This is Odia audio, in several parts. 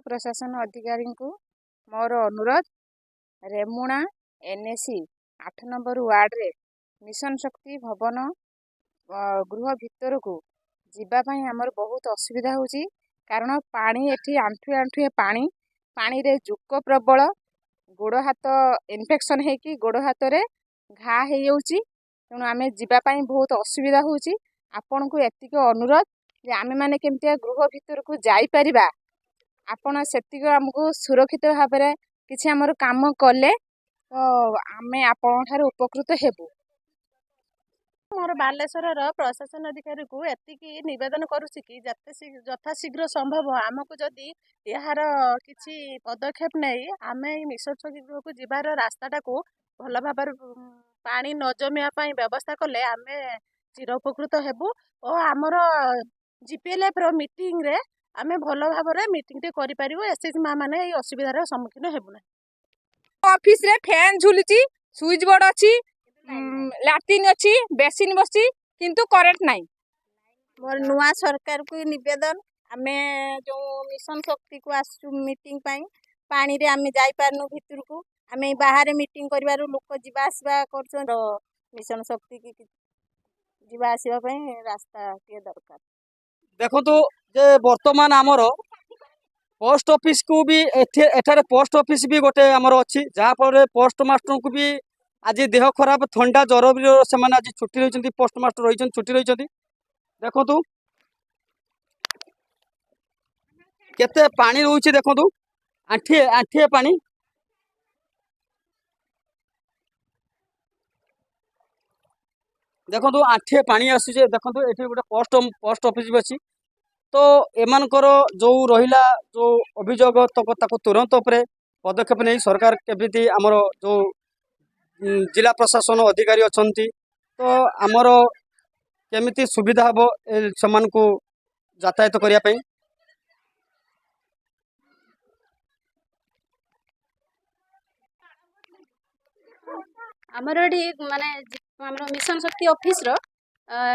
ପ୍ରଶାସନ ଅଧିକାରୀଙ୍କୁ ମୋର ଅନୁରୋଧ, ରେମୁଣା ଏନ୍ଏସି 8 ନମ୍ବର ୱାର୍ଡ଼ରେ ମିଶନ ଶକ୍ତି ଭବନ ଗୃହ ଭିତରକୁ ଯିବା ପାଇଁ ଆମର ବହୁତ ଅସୁବିଧା ହେଉଛି, କାରଣ ପାଣି ଏଠି ଆଣ୍ଠୁଏ ଆଣ୍ଠୁଏ ପାଣି। ପାଣିରେ ଜୋକ ପ୍ରବଳ। ଗୋଡ଼ ହାତ ଇନଫେକ୍ସନ୍ ହେଇକି ଗୋଡ଼ ହାତରେ ଘା ହେଇଯାଉଛି। ତେଣୁ ଆମେ ଯିବା ପାଇଁ ବହୁତ ଅସୁବିଧା ହେଉଛି। ଆପଣଙ୍କୁ ଏତିକି ଅନୁରୋଧ ଯେ ଆମେମାନେ କେମିତିଆ ଗୃହ ଭିତରକୁ ଯାଇପାରିବା, ଆପଣ ସେତିକି ଆମକୁ ସୁରକ୍ଷିତ ଭାବରେ କିଛି ଆମର କାମ କଲେ ତ ଆମେ ଆପଣଙ୍କ ଠାରୁ ଉପକୃତ ହେବୁ। ମୋର ବାଲେଶ୍ୱରର ପ୍ରଶାସନ ଅଧିକାରୀକୁ ଏତିକି ନିବେଦନ କରୁଛି କି ଯେତେ ଯଥାଶୀଘ୍ର ସମ୍ଭବ ଆମକୁ ଯଦି ଏହାର କିଛି ପଦକ୍ଷେପ ନେଇ ଆମେ ଏଇ ମିଶନ ଶକ୍ତି ଗୃହକୁ ଯିବାର ରାସ୍ତାଟାକୁ ଭଲ ଭାବରେ ପାଣି ନ ଜମିବା ପାଇଁ ବ୍ୟବସ୍ଥା କଲେ ଆମେ ଚିର ଉପକୃତ ହେବୁ ଓ ଆମର ଜିପିଏଲ୍ଏଫ୍ର ମିଟିଂରେ ଆମେ ଭଲ ଭାବରେ ମିଟିଂଟେ କରିପାରିବୁ। ଏସ୍ଏଚ୍ଜି ମା ମାନେ ଏଇ ଅସୁବିଧାର ସମ୍ମୁଖୀନ ହେବୁ ନାହିଁ। ଅଫିସରେ ଫ୍ୟାନ୍ ଝୁଲୁଛି, ସୁଇଚ୍ ବୋର୍ଡ ଅଛି, ଲାଟ୍ରିନ୍ ଅଛି, ବେସିନ୍ ବସିଛି, କିନ୍ତୁ କରେଣ୍ଟ ନାହିଁ। ମୋର ନୂଆ ସରକାରକୁ ନିବେଦନ, ଆମେ ଯେଉଁ ମିଶନ ଶକ୍ତିକୁ ଆସୁଛୁ ମିଟିଂ ପାଇଁ, ପାଣିରେ ଆମେ ଯାଇପାରୁନୁ ଭିତରକୁ। ଆମେ ବାହାରେ ମିଟିଂ କରିବାରୁ ଲୋକ ଯିବା ଆସିବା କରୁଛନ୍ତି। ମିଶନ ଶକ୍ତିକି ଯିବା ଆସିବା ପାଇଁ ରାସ୍ତା ଟିକେ ଦରକାର। ଦେଖନ୍ତୁ ଯେ ବର୍ତ୍ତମାନ ଆମର ପୋଷ୍ଟ ଅଫିସକୁ ବି ଏଠି ଏଠାରେ ପୋଷ୍ଟ ଅଫିସ ବି ଗୋଟେ ଆମର ଅଛି, ଯାହାଫଳରେ ପୋଷ୍ଟ ମାଷ୍ଟରଙ୍କୁ ବି ଆଜି ଦେହ ଖରାପ, ଥଣ୍ଡା ଜ୍ୱର ବି ସେମାନେ ଆଜି ଛୁଟି ରହିଛନ୍ତି। ପୋଷ୍ଟ ମାଷ୍ଟର ରହିଛନ୍ତି, ଛୁଟି ରହିଛନ୍ତି। ଦେଖନ୍ତୁ କେତେ ପାଣି ରହୁଛି। ଦେଖନ୍ତୁ ଆଣ୍ଠିଏ ଆଣ୍ଠିଏ ପାଣି। ଦେଖନ୍ତୁ ଆଣ୍ଠିଏ ପାଣି ଆସୁଛି। ଦେଖନ୍ତୁ ଏଠି ଗୋଟେ ପୋଷ୍ଟ ପୋଷ୍ଟ ଅଫିସ ବି ଅଛି। ତ ଏମାନଙ୍କର ଯେଉଁ ରହିଲା ଯେଉଁ ଅଭିଯୋଗ, ତାକୁ ତୁରନ୍ତ ଉପରେ ପଦକ୍ଷେପ ନେଇ ସରକାର କେମିତି ଆମର ଯେଉଁ ଜିଲ୍ଲା ପ୍ରଶାସନ ଅଧିକାରୀ ଅଛନ୍ତି, ତ ଆମର କେମିତି ସୁବିଧା ହେବ ଏ ସେମାନଙ୍କୁ ଯାତାୟାତ କରିବା ପାଇଁ। ଆମର ଏଠି ମାନେ ଆମର ମିଶନ ଶକ୍ତି ଅଫିସର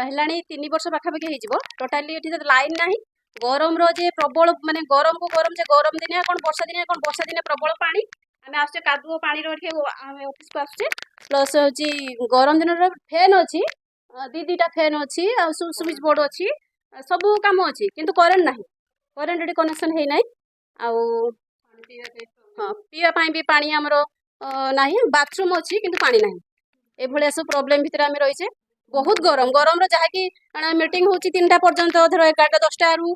ହେଲାଣି 3 ବର୍ଷ ପାଖାପାଖି ହେଇଯିବ। ଟୋଟାଲି ଏଠି ତ ଲାଇନ୍ ନାହିଁ। ଗରମର ଯେ ପ୍ରବଳ, ମାନେ ଗରମକୁ ଗରମ ଯେ ଗରମ ଦିନିଆ କ'ଣ, ବର୍ଷା ଦିନିଆ କ'ଣ, ବର୍ଷା ଦିନେ ପ୍ରବଳ ପାଣି। ଆମେ ଆସୁଛେ କାଦୁଅ ପାଣିର ଏଠି ଆମେ ଅଫିସକୁ ଆସୁଛେ। ପ୍ଲସ୍ ହେଉଛି ଗରମ ଦିନର ଫ୍ୟାନ୍ ଅଛି, ଦୁଇଟା ଫ୍ୟାନ୍ ଅଛି, ଆଉ ସୁଇଚ୍ ବୋର୍ଡ଼ ଅଛି, ସବୁ କାମ ଅଛି, କିନ୍ତୁ କରେଣ୍ଟ ନାହିଁ। କରେଣ୍ଟ ଏଠି କନେକ୍ସନ୍ ହେଇନାହିଁ। ଆଉ ହଁ, ପିଇବା ପାଇଁ ବି ପାଣି ଆମର ନାହିଁ। ବାଥରୁମ୍ ଅଛି କିନ୍ତୁ ପାଣି ନାହିଁ। ଏଭଳିଆ ସବୁ ପ୍ରୋବ୍ଲେମ୍ ଭିତରେ ଆମେ ରହିଛେ। ବହୁତ ଗରମ, ଗରମର ଯାହାକି ମିଟିଂ ହେଉଛି 3ଟା ପର୍ଯ୍ୟନ୍ତ। ଧର 11ଟା 10ଟାରୁ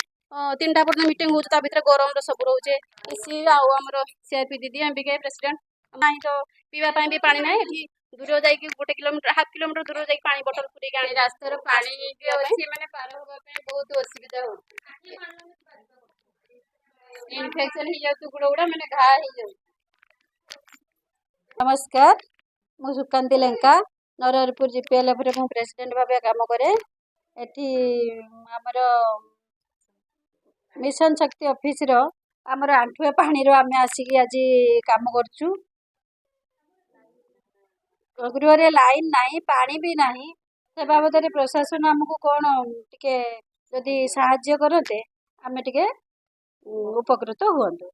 3ଟା ପର୍ଯ୍ୟନ୍ତ ମିଟିଂ ହେଉଛି। ତା ଭିତରେ ଗରମର ସବୁ ରହୁଛେ। ଇସି ଆଉ ଆମର ସିଆରପି ଦିଦି, ଏମ୍ବିକେ ପ୍ରେସିଡେଣ୍ଟ ନାହିଁ ତ ପିଇବା ପାଇଁ ବି ପାଣି ନାହିଁ। ଏଠି ଦୂର ଯାଇକି ଗୋଟେ କିଲୋମିଟର, ହାଫ୍ କିଲୋମିଟର ଦୂର ଯାଇକି ପାଣି ବଟଲ ପୁରେଇକି ଆଣି ରାସ୍ତାର ପାଣି ବି ଅଛି, ମାନେ ପାର ହବା ପାଇଁ ବହୁତ ଅସୁବିଧା ହଉଛି। ଇନଫେକ୍ସନ ହେଇଯାଉଛି, ଗୋଡ଼ ଗୁଡ଼ା ମାନେ ଘା ହେଇଯାଉଛି। ନମସ୍କାର, ମୁଁ ସୁକାନ୍ତି ଲେଙ୍କା। ନରହରିପୁର ଜିପିଏଲ୍ଏଫ୍ରେ ମୁଁ ପ୍ରେସିଡେଣ୍ଟ ଭାବେ କାମ କରେ। ଏଠି ଆମର ମିଶନ ଶକ୍ତି ଅଫିସର ଆମର ଆଣ୍ଠୁଏ ପାଣିରୁ ଆମେ ଆସିକି ଆଜି କାମ କରୁଛୁ। ଗୃହରେ ଲାଇନ୍ ନାହିଁ, ପାଣି ବି ନାହିଁ। ସେ ବାବଦରେ ପ୍ରଶାସନ ଆମକୁ କ'ଣ ଟିକେ ଯଦି ସାହାଯ୍ୟ କରନ୍ତେ, ଆମେ ଟିକେ ଉପକୃତ ହୁଅନ୍ତୁ।